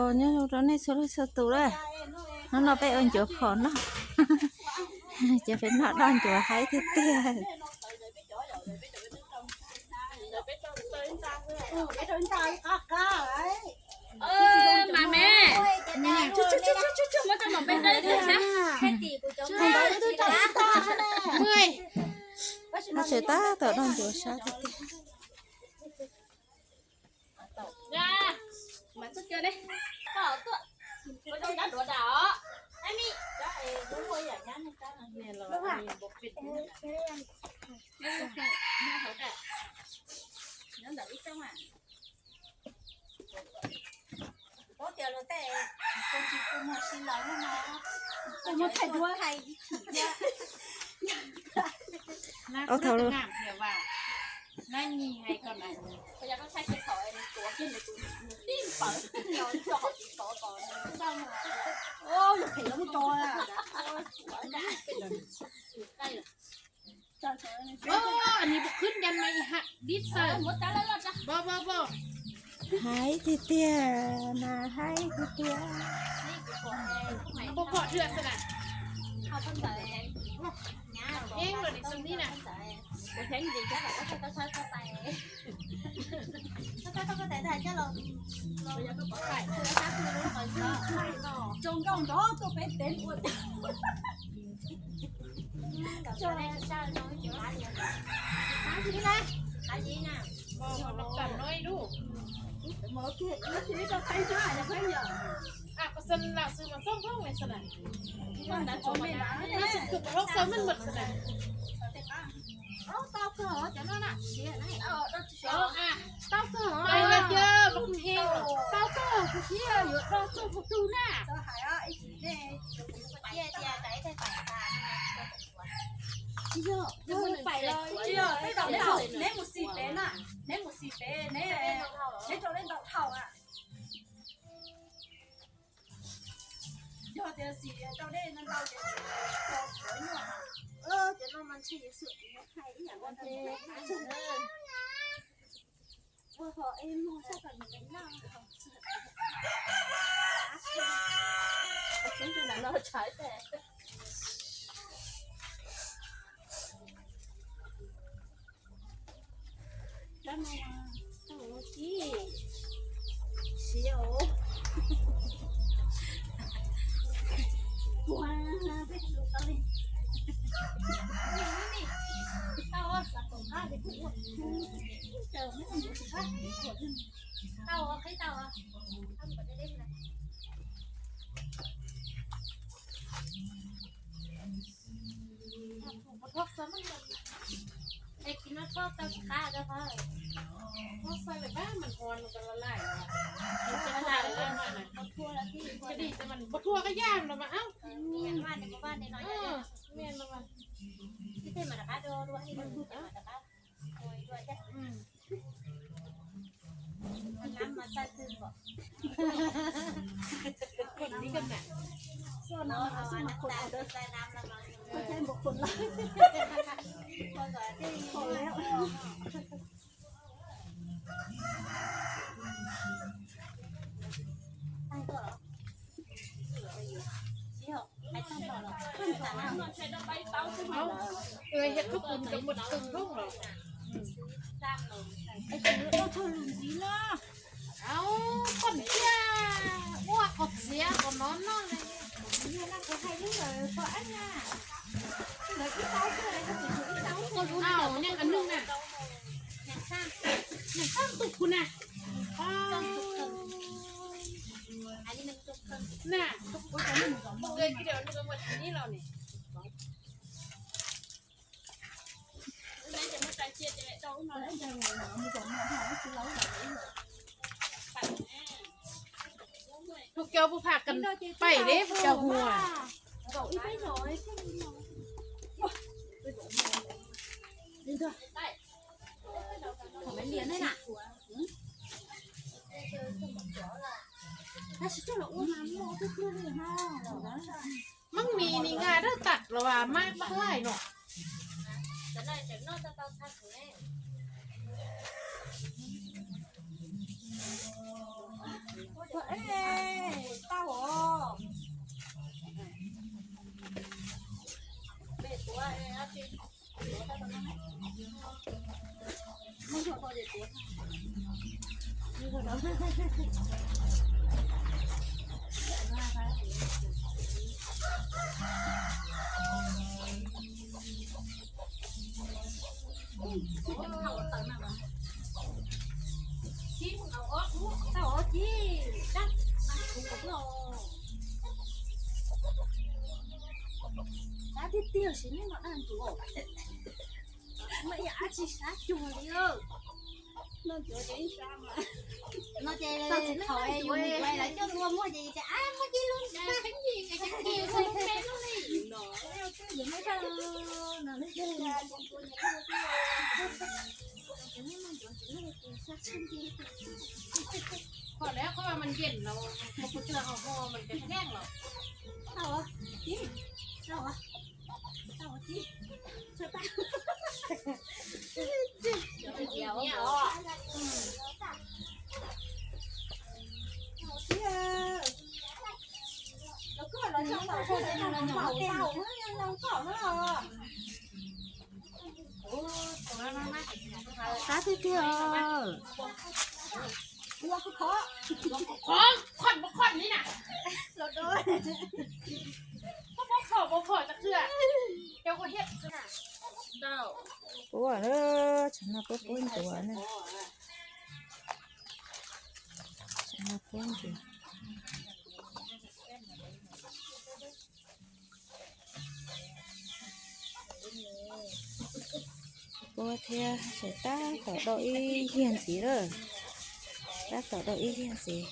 Nyob zoo rau nej txhua leej txhua tus lawm. Hnub no peb ua ncuav phom noj, ces peb noj doj ncuav haib tiag tiag. Tseem tab tom doj ncuav sab tiag tiag. Ua thaum Nim khwb ncan mas ib ha dib xaws. Haib tiag tiag, nas haib tiag tiag. Pom pom dhwm xwb na. Heev los nim xwb ni na. Tau kawg, cov no na. Tau kawg, tau kawg, tau kawg, kuv thiaj yuav tau txog kuv tug na. Tsis yog, tsis yog, tej zaum neb mus xis pem na, neb mus xis pem, neb, neb rau dej ntau dhau na. Yog tias xis rau dej ntau ces rau kuv nyuaj. Cov no mas ntshe yuav xwm kuv hais ib yam nkaus. Ua txhua kab yaj los mas, ua, Au, qhov ntxiag ua qhov txiav qhov no noj na. Au, nyeej qhov nwg na. Nyeej qhov tus kuv na. Na, tus kuv na. Tus cov puas pham kas paim li tus cov huv. Mab mis nis nqa dawb tas los mas mab laij no. Tiag tiag, sim neej no daj ntuj, mas yog dab tsi sab cuag li. No ces thaum yus mus yuav lawv coj mus muag ces tias, ab, muaj tib lub Qhov lawv qhov mas yeem los, qhov pus tsawg hauv hmo mas nws heej los. Tau, tau, tau, tau. Sab tiag tiag. Puab na, tsam no puab puab ncuav na. Tsam no puab ncuav. Puab thiab, tab tom do ib yiag ntxiv lawm. Tab tom do ib yiag ntxiv.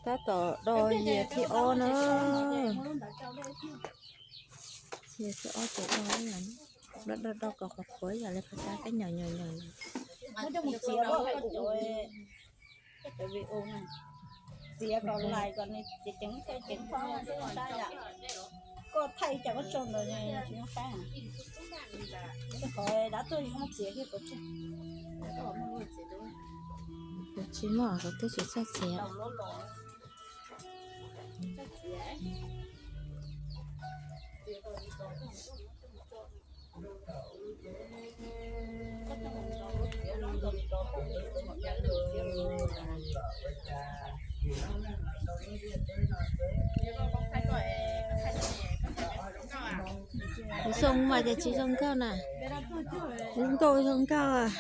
Tab tom do yias thib ob na. Yias thib ob ces do, do do do kom qhuav qhuav yam li qhov tsav kab nyom nyom nyom. Txiav kom lais kom nws ceev ceev ceev kho thiab tab yam. Koj thaij cas koj tso ntawd tsis nyob qab. Qhov dab tuaj muab txiav kiag kom tseg. Tsis muaj, kuv twb tsis txawj txiav. Zoo mas ces tsis zoo nkauj na. Zoo nkauj zoo nkauj.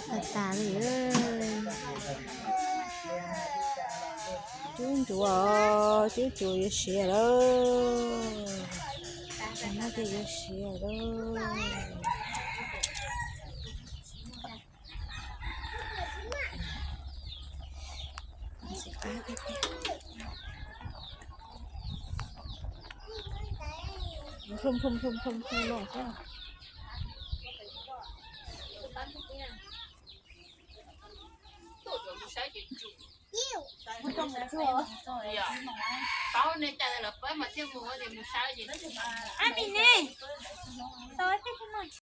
Tag tas li. Cub ntsuav, cub ntsuav yuav siav lawm. Noj ces yuav siav lawm. Phum phum phum phum phum no xwb. Paub nej cas lawv pab mas thiaj mus, mus saib ces ab mi ne, tau tej no.